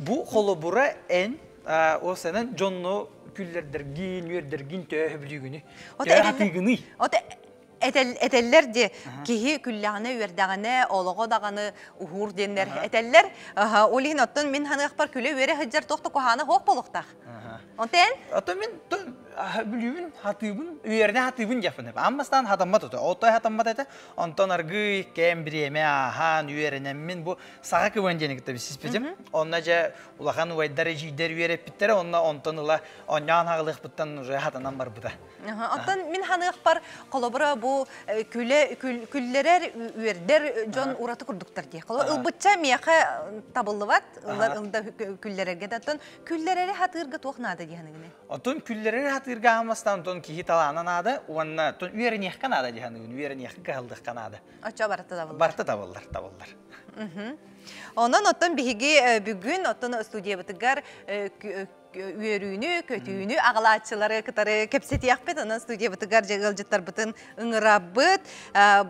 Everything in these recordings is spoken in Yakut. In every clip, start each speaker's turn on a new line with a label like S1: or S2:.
S1: Бу холобура эн ол сенен дьонну күллэрдэргин, үөрдэргин төһө бүлүүгүнү. Төһө хатыыгыный?
S2: Этэллэр де киһи күллэҕинэ үөрдэҕинэ олоҕо даҕаны уһуур диэннэр этэллэр. Ол иһин оттон мин ханыахпар күлэ үөрэ сылдьар туох да куһаана суох буолуохтаах. Онтон
S1: Оттон мин бүлүүбүн хатыыбын үөрэнэ хатыыбын диэхпин аан бастаан хатаммат ото отой хатаммат этэ онтон аргыый кэм бириэмэ ааһаан үөрэнэммин бу саха кыбын диэни кытта билсиспитим онно дьэ улахан убайдар эдьиийдэр үөрэппиттэрэ онно онтон ыла онньоон хаҕылыахпыттан уже хатанан барбыта.
S2: Оттон мин ханыахпар холобура бу күлэ күллэрэр үөрдэр дьон ураты курдуктар дии. Холобура ылбычча миэхэ табыллыбат ылар ылда күллэрэргэ да оттон күллэрэри хатыырга туох наада дии ханыгыны?
S1: Оттон күллэрэри хатыырга аамастан онтон киһи талаана наада уонна тон үөрэниэххэ наада дии ханыгын үөрэниэххэ кыһаллыахха наада.
S2: Оччо барыта табыллар.
S1: Барыта табыллар, табыллар.
S2: Онон оттон биһиги бүгүн оттон студиябытыгар үөрүүнү, көтүүнү аҕалааччылары кытары кэпсэтиэхпит. Онон студиябытыгар дьэ ыалдьыттарбытын ыҥырабыт.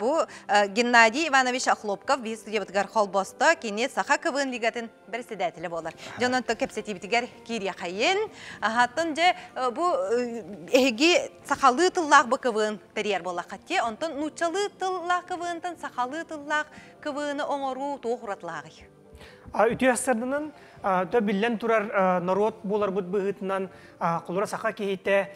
S2: Бу Геннадий Иванович Охлопков биһи студиябытыгар холбосто. Кини Саха КВН лигатын председателэ буолар. Дьон онтон кэпсэтиибитигэр киириэхэйин. Аһаттан дьэ бу эһиги сахалыы тыллаах бу КВН тэрийэр буоллахха те, онтон нууччалыы тыллаах КВНтан сахалыы тыллаах КВНы оҥоруу туох уратылааҕый?
S3: Үтүө сарданан то биллэн турар норуот буоларбыт быһыытынан холура саха киһитэ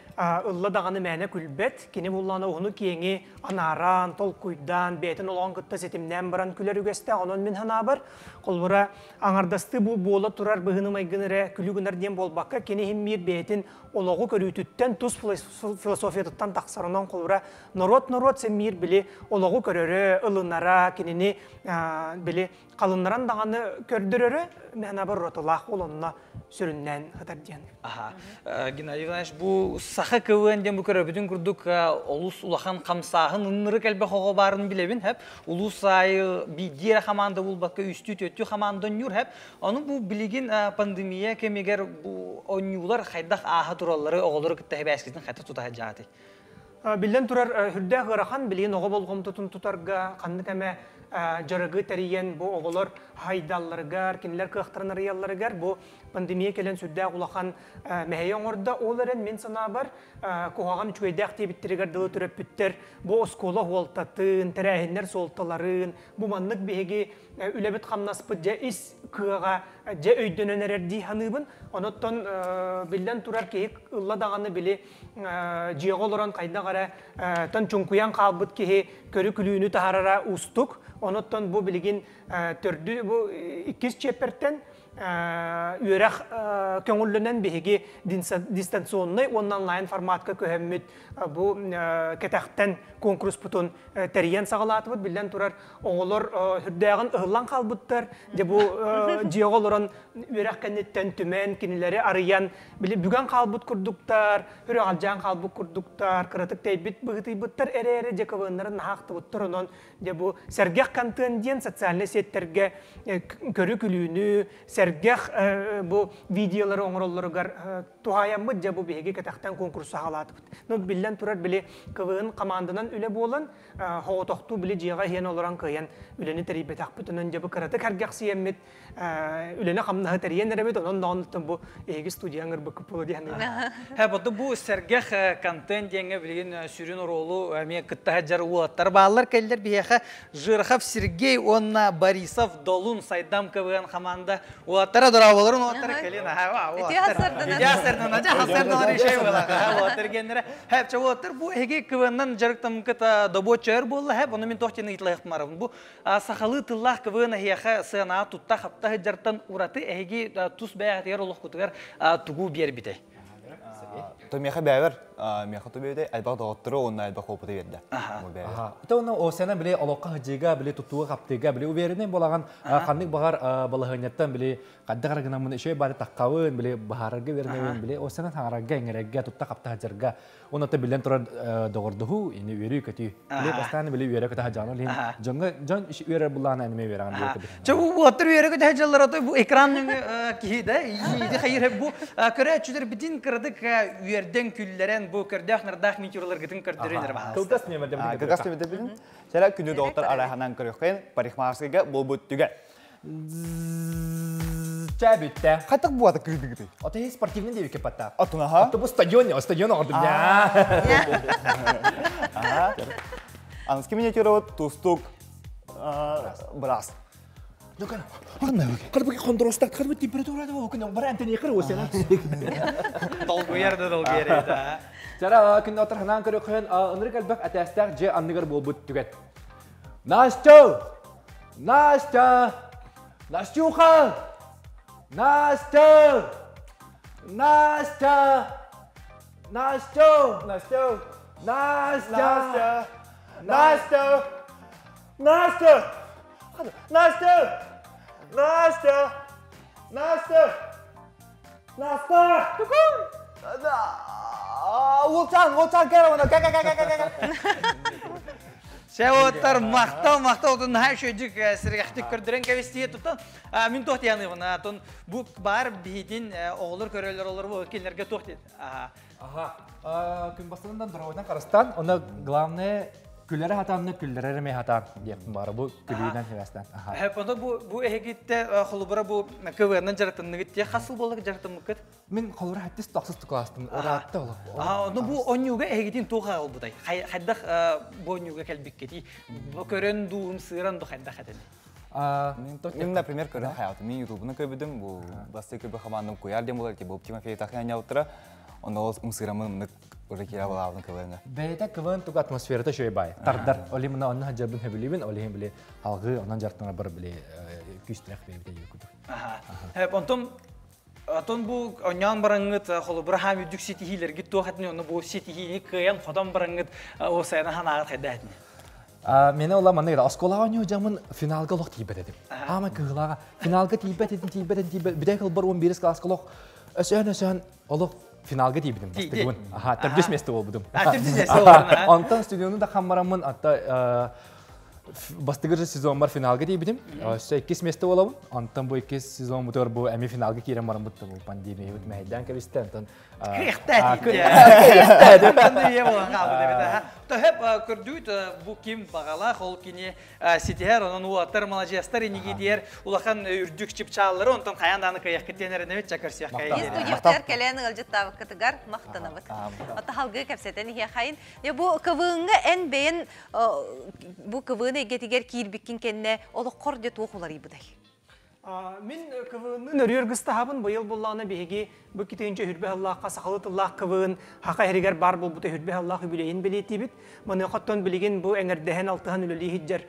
S3: ылла даҕаны мээнэ күлбэт, кини буллаҕына уһуну киэҥи анааран, толкуйдаан, бэйэтин олоҕун кытта ситимнээн баран күлэр үгэстээх. Онон мин санаабар, холобура аҥардастыы бу буола турар быһыыны-майгыны эрэ күлүү гынар диэн буолбакка, кини иһин биир бэйэтин олоҕу көрүүтүттэн, тус философиятыттан тахсар. Онон холобура норуот-норуот син били олоҕу көрөрө, ылынара, кинини били халыннаран даҕаны көрдөрөрө мээнэ уратылаах ол онно сүрүннээн ытар диэн.
S1: Аха. Геннадий Иванович, бу саха КВН диэн бу көрөбүтүн курдук олус улахан хамсааһын ыннырык элбэх оҕо баарын билэбин хэп. Улуус аайы биирдии эрэ хамаанда булбакка үстүү-түөртүү хамаанда онньуур хэп. Ону бу билигин пандемия кэмигэр бу онньуулар хайдах ааһа тураллары оҕолору кытта хэбээскитин хайдах тута сылдьаҕытый?
S3: Биллэн турар, үрдээх ыарахан, билигин оҕо болҕомтотун тутарга ханнык эмэ дьарыгы тэрийэн бу оҕолор хайдалларыгар, кинилэр кыахтарын арыйалларыгар бу пандемия кэлэн сүрдээх улахан мэһэйи оҥордо. Ол эрэн мин санаабар, куһаҕан үчүгэйдээх диэбиттэригэр дылы төрөппүттэр бу оскуола суолтатын, тэрээһиннэр суолталарын, бу маннык биһиги үлэбит-хамнаспыт дьэ ис кыаҕа дьэ өйдөнөн эрэр дии саныыбын. Онуттан биллэн турар киһи ылла даҕаны били дьиэҕэ олорон хайдах эрэ тон чуҥкуйан хаалбыт киһи көрү-күлүүнү таһаарара уустук. Онуттан бу билигин төрдү бу иккис чиэппэртэн үөрэх көҥүллэнэн биһиги дистанционнай уонна онлайн форматка көһөммүт бу кэтэхтэн конкурспутун тэрийэн саҕалаатыбыт. Биллэн турар, оҕолор үрдээҕин ыһыллан хаалбыттар. Дьэ бу дьиэҕэ олорон үөрэх кэнниттэн түмэн, кинилэри арыйан, били бүгэн хаалбыт курдуктар, үрөҕалдьаан хаалбыт курдуктар, кыратык тэйбит быһыытыйбыттар эрээри дьэ КВНнарын наһаахтыбыттар. Онон дьэ бу сэргэх контент диэн социальнай сеттэргэ көрү-күлүүнү, сэргэх бу видеолары оҥороллоругар туһаайаммыт дьэ бу биһиги кэтэхтэн конкурс саҕалаатыбыт. Ну биллэн турар били КВН команданан үлэ буолан хоҕотохтуу били дьиэҕэ иһэн олорон кыайан үлэни тэрийбэтэхпит. Онон дьэ бу кыратык сэргэхсийэммит үлэни-хамнаһы тэрийэн эрэбит, онон даҕаныттан бу эһиги студияҥ ырбыккыт буолуо диэн.
S1: Һэ, бу бу сэргэх контент диэҥҥэ билигин сүрүн оруолу эмиэ кытта сылдьар уолаттар бааллар кэллэр биһиэхэ Жирхов Сергей уонна Борисов Долун Сайдам КВН команда уолаттара дорооболорун уолаттара кэлин аха уолаттар Үтүө дьэ хасарданар ишей буола уолаттар геннere хэп чэ уолаттар бу эһиги КВНнан дьарыктаммыкыта добуочча өр буолла хэп ону мин туох диэн ыйыталаһыахтымарабын бу сахалыы тыллаах КВН эһиэхэ сыанаҕа тутта хапта сылдьартан ураты эһиги тус бэйэҕитигэр олоххутугар тугу биэрбитэй?
S4: То миэхэ бэйэбэр, миэхэ ту бэйэбэр элбэх доҕоттору уонна элбэх опыты биэрдэ.
S5: Ите онно осена били олоххо хыдьыга, били тутууга хаптыга, били уверенный буолаган ханнык баҕар балаһыанньаттан били хайдах эрэ гынаммын үчүгэй баары таххабын, били баһаарарга үөрэнэбин, били осена таҥарарга, иҥэрэргэ, тутта хапта сылдьарга Онно биллэн турар доҕордоһуу, ини үөрүү-көтүү. Били бастаан били үөрэ-көтө сылдьаҕын, ол иһин дьоҥҥо дьон үөрэр буллаҕына эниме үөрэҕин диэки.
S1: Чэ бу уоттар үөрэ-көтө сылдьаллар отой бу экран нөҥүө киһи да ииди хайыр бу көрөөччүлэр битин кыратык үөрдэн күллэрэн бу көрдөөх нардаах миниатюраларгытын көрдөрөн эрэ баһаалыста.
S5: Кылгас нүөмэрдэ
S4: Кылгас нүөмэрдэ билин. Сэрэ күнү доҕоттор арайханан көрүөххүн парикмахерскайга буолбут түгэн.
S5: Чэ бүттэ.
S4: Хайтак буата кырдыгыты.
S5: Ото хи спортивный диэбикке патта.
S4: Отун аха.
S5: Ото бу стадион, стадион оҕордум.
S4: Аха. Аныски миниатюра вот тустук брас.
S5: Кырбы хондоростак, кырбы температура да күн бар Антони кыр осена.
S1: Долгуйар да долгуйар да.
S5: Чара күн отыр ханан көрөкөн ынырык элбэх этээстээх дьиэ анныгар буолбут түгэн. Настя! Настя! Настюха! Настя! Настя! Настя!
S4: Настя!
S5: Настя!
S4: Настя! Настя! Настя! Настя! Настя! Настя! Улчан, улчан, кэл онно, кэ кэ кэ кэ кэ.
S1: Сэ оттар махтал, махтал отун наһаа үчүгэйдик сэргэхтик көрдөрөн кэбистиэ туттан мин туох диэни атын бу баар биһитин оҕолор көрөлөр олор бу кинилэргэ туох диэн
S5: Аха. Күн бастанынан дорогойдан харыстан, онно главное күллэрэ хатаанны күллэрэр эмэ хатаан диэхпин баара бу күлүүнэн хивэстэн.
S1: Аха. Ону бу бу эһигитте холобура бу КВН-нан жаратынныгыт те хас сыл буолла жаратыммыккыт?
S5: Мин холобура хаттис тохсус класстым ураатта олох.
S1: Аа, ону бу онньууга эһигитин туох аҕалбытай? Хайдах бу онньууга кэлбиккитий? Бу көрөн дуум сыыран ду хайдах этин?
S4: Мин, например, көрөн хаятым. Мин ютубуна көрбүтүм, бу басты көрбө хамаандым куяр диэн буолар, типа Тимофей Таханяуттара. Онно ол ымсыырамын уже киирэ балаабын КВН-га.
S5: Бэйэтэ КВН туга атмосферата үчүгэй баай. Тардар. Оли мына онно хаджабын хөбүлүүбүн, ол иһин били алгыы онон жартана бар били күүстээх бэйбитэ курдук.
S1: Онтон Отон бу онньоон бараҥҥыт холобура хаам үрдүк ситиһиилэргит туох этини онно бу ситиһиини кыайан хотон бараҥҥыт ол сайына ханаагыт хайда этини?
S5: Мені ола маннык оскуолаҕа оонньуу дьаммын финалга олох тиийбэт этим. Аама кыһылааҕа финалга тиийбэт этим, тиийбэт этим, тиийбэт. Бүтэй кылбар 11 класска олох өсөөн өсөөн олох финалга тиийбитим бастыгыбын. Аха, төрдүс место буолбутум.
S1: Төрдүс место буолбутум.
S5: Онтон студиону да хаммараммын, атта бастыгыр сезонмар финалга тиийбитим. Өссө иккис место буолабын. Онтон бу иккис сезон бутугар бу эми финалга киирэн бараммыт бу пандемия бут мэһэйдээн кэбистэ. Онтон
S1: Кыахта Пандемия буолан хаалбыт эбит. Төһөп көрдүүт бу ким баҕалаах ол кини ситиһэр онон уолаттар маладьыастар инигитиэр улахан үрдүк чыпчааллары онтон хайаан дааны кыайахкыт диэн эрэнэбит ча көрсүөххэ.
S2: Студияктар кэлэн ыалдьыттаабыккытыгар махтанабыт. Ота халгыы кэпсэтэн иһиэхайын. Бу КВН-га эн бэйэн бу КВН эйгэтигэр киирбиккин кэннэ олоххор де туох уларыйбытай?
S3: Мин КВН-ны өрүөр гыстаһабын быйыл буллаҕына биһиги бу китинче хүрбэ аллаахха сахалы тыллаах КВН хака иһигэр бар буолбута хүрбэ аллаах үбүлэйин бэлиэтиибит. Маныаха билигин бу эҥэрдэһэн алтыһан үлэлии сылдьар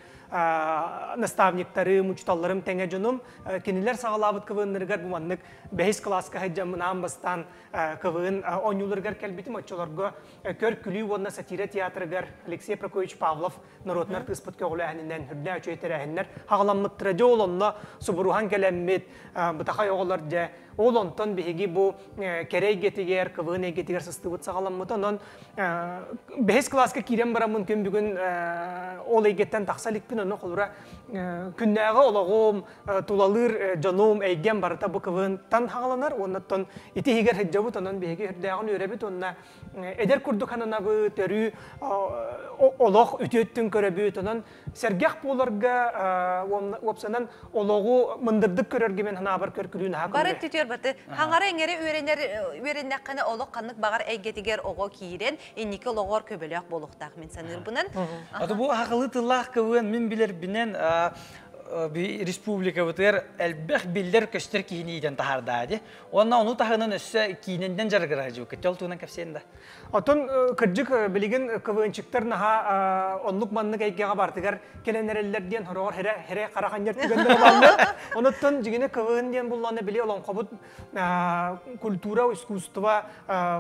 S3: наставниктарым, учуталларым тэҥэ дьонум кинилэр саҕалаабыт КВНнарыгар бу маннык бэһис кылааска сылдьаммын аан бастаан КВН оонньууларыгар кэлбитим. Оччолорго көр-күлүү уонна сатира театрыгар Алексей Прокопьевич Павлов норуотунар тыыспыт көҕүлээһининэн үрдээ үчүгэй тэрээһиннэр хаҕаламмыттара. Дьэ ол онно субуруһан кэлэммит бытахай оҕолор дьэ ол онтон биһиги бу кэрэ эйгэтигэр, КВН эйгэтигэр сыстыбыт саҕаламмыт. Онон бэһис кылааска киирэн бараммын күн бүгүн ол эйгэттэн тахса иликпин. Онно холура күннээҕи олоҕум, тулалыыр дьонум, эйгэм барыта бу КВН-тан хаҕаланар. Уоннаттан ити иһигэр сылдьабыт, онон биһиги үрдээҕин үөрэбит уонна эдэр курдук хананабыт, өрүү олох үтүөттүн көрөбүт. Онон сэргэх буоларга уопсанан олоҕу мындырдык көрөргө мен ханаабар көркүлүүн аха
S2: Бары түтүөр баты хаҥара эҥэри үөрэнэр үөрэннэххинэ олох ханнык баҕар эйгэтигэр оҕо киирэн инники олоҕор көбөлөөх буолуохтаах мин саныырбынан.
S1: Аты бу хахылы тыллаах кыбыан мин билэрбинэн республикабытыгар элбэх биллэр көстөр киһини иитэн таһаардаа ди. Уонна ону таһынан өссө киинэннэн дьарыгыра дьукка. Ол туһунан кэпсиэн да.
S3: Оттон кырдьык билигин КВНчиктар наһаа оннук маннык эйгэҕэ бартыгар кэлэн эрэллэр диэн хороҕор хере хере хараханньар түгэннэр баллар. Онуттан дьигине КВН диэн булланы били олоҥхобут культура, искусство,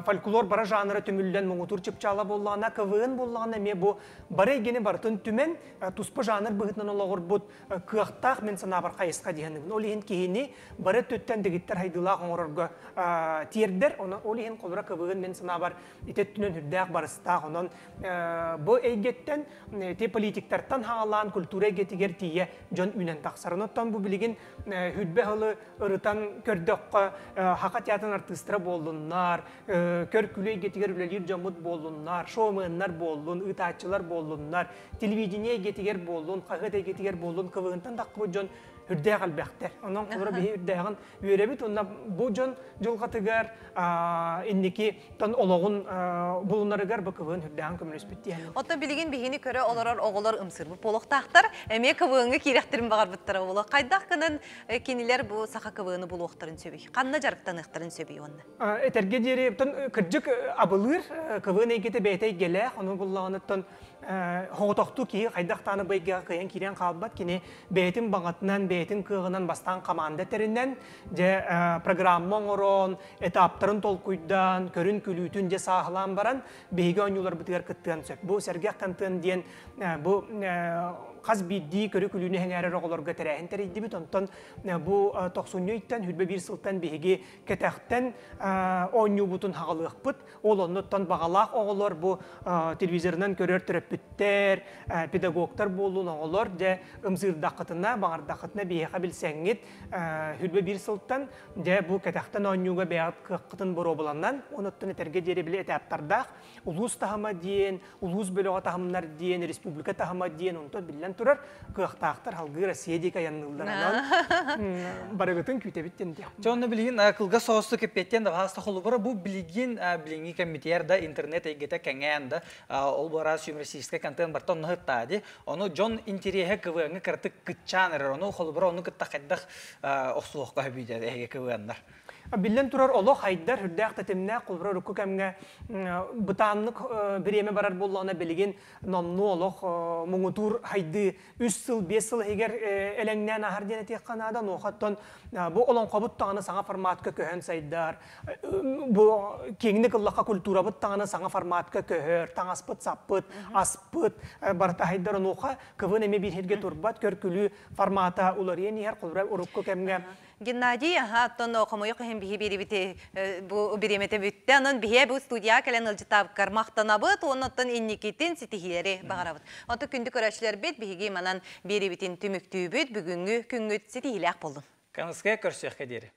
S3: фольклор бара жанра түмүллэн муҥутуур чыпчаала буоллаҕына КВН буоллаҕына эмиэ бу бары эйгэни барытын түмэн туспа жанр быһыытынан олоҕурбут кыахтаах мин санаабар хайысха диэхинибин. Ол иһин киһини бары өттүттэн дэгиттэр хайдыылаах оҥорорго тиэрдэр. Онон ол иһин холура кыбыгын мин санаабар ити өттүнэн үрдээх барыстаах. Онон бу эйгэттэн ти политиктартан хаалаан культура эйгэтигэр тиийэ дьон үүнэн тахсар. Онон бу билигин хүрбэ хылы ырытан көрдөххө хака театрын артыыстара буоллуннар, көр-күлүү эйгэтигэр үлэлиир дьоммут буоллуннар, шоуменнар буоллун, ыытааччылар буоллуннар, телевидение эйгэтигэр буоллун, хаһыат эйгэтигэр буоллун, КВН-тан таххыбыт дьон. Үрдээх элбэхтэр. Онон холобура биһи үрдээҕин үөрэбит уонна бу дьон дьылҕатыгар инники тон олоҕун булунарыгар бу КВН үрдээҕин көмөлөспүт диэн.
S2: Оттон билигин биһини көрө олорор оҕолор ымсыырбыт буолуохтаахтар. Эмиэ КВН-ҥа киирэхтэрин баҕарбыттара буолуо. Хайдах гынан кинилэр бу саха КВН-ы булуохтарын сөбүй? Ханна дьарыктаныахтарын сөбүй уонна?
S3: Этэргэ диэри, кырдьык абылыыр КВН эйгэтэ бэйэтэ эйгэлээх, ону буллаҕыныттан хоҕотохтуу киһи хайдах даҕаны бу эйгэҕэ кыайан киирэн хаалбат. Кини бэйэтин баҕатынан, бэйэтин кыаҕынан бастаан хамаанда тэринэн, дьэ программа оҥорон, этаптарын толкуйдаан, көрүн-күлүүтүн дьэ сааһылаан баран, биһиги оонньууларбытыгар кыттыан сөп. Бу сэргэх контент диэн бу хас биирдии көрү-күлүүнү сэҥээрэр оҕолорго тэрээһин тэрийдибит. Онтон бу тохсунньу ыйтан, 21 сылтан биһиги кэтэхтэн оонньуубутун хаҕалыахпыт. Ол оннуттан баҕалаах оҕолор бу телевизорынан көрөр төрөппүттэр, педагогтар буоллун оҕолор дьэ ымсыырдаххытына, баҕардаххытына биһиэхэ билсэҥҥит 21 сылтан дьэ бу кэтэхтэн оонньууга бэйэҕит кыаххытын боруобаланан, онуттан этэргэ диэри били этаптардаах улуус таһыма диэн, улуус бөлөҕө таһымнар диэн, республика таһыма диэн, онтон биллэн турар кыахтаахтар салгыы Россия диэки айанныыллар. Онон барыгытын күүтэбит диэн диэх.
S1: Дьэ онно билигин кылгас соҕустук эппиэттиэн да баһаста холобура бу билигин билиҥҥи кэммитигэр да интернет эйгэтэ кэҥээн да ол бу араас юмористическай контент барыта онно сыттаа дии. Ону дьон интэриэһэ КВН-ҥа кыратык кыччаан эрэр. Ону холобура ону кытта хайдах охсуохха сөбүй эһиги КВН-нар?
S3: Биллэн турар, олох айдар, үрдээх тэтимнээх, холобура урукку кэмҥэ бытааннык бириэмэ барар буоллаҕына, билигин номнуо олох муҥутуур хайдыы үс сыл, биэс сыл иһигэр элэҥнээн ааһар диэн этиэххэ наада. Онуоха оттон бу олоҥхобут даҕаны саҥа форматка көһөн сайдар, бу киэҥник ыллахха культурабыт даҕаны саҥа форматка көһөр, таҥаспыт-саппыт, аспыт барыта хайдар. Онуоха КВН эмиэ биир сиргэ турбат, көр-күлүү формата уларыйан иһэр, холобура урукку кэмҥэ
S2: Геннадий, аха, оттон хомойуох иһин биһи биэрибити бу бириэмэтэ бүттэ. Онон биһиэ бу студияҕа кэлэн ыалдьытаабыккар махтанабыт уонна оттон инникитин ситиһиилэри баҕарабыт. Онтон күндү көрөөччүлэрбит, биһиги манан биэрибитин түмүктүүбүт. Бүгүҥҥү күҥҥүт ситиһиилээх буоллун.
S1: Каныская көрсүөххэ диэри.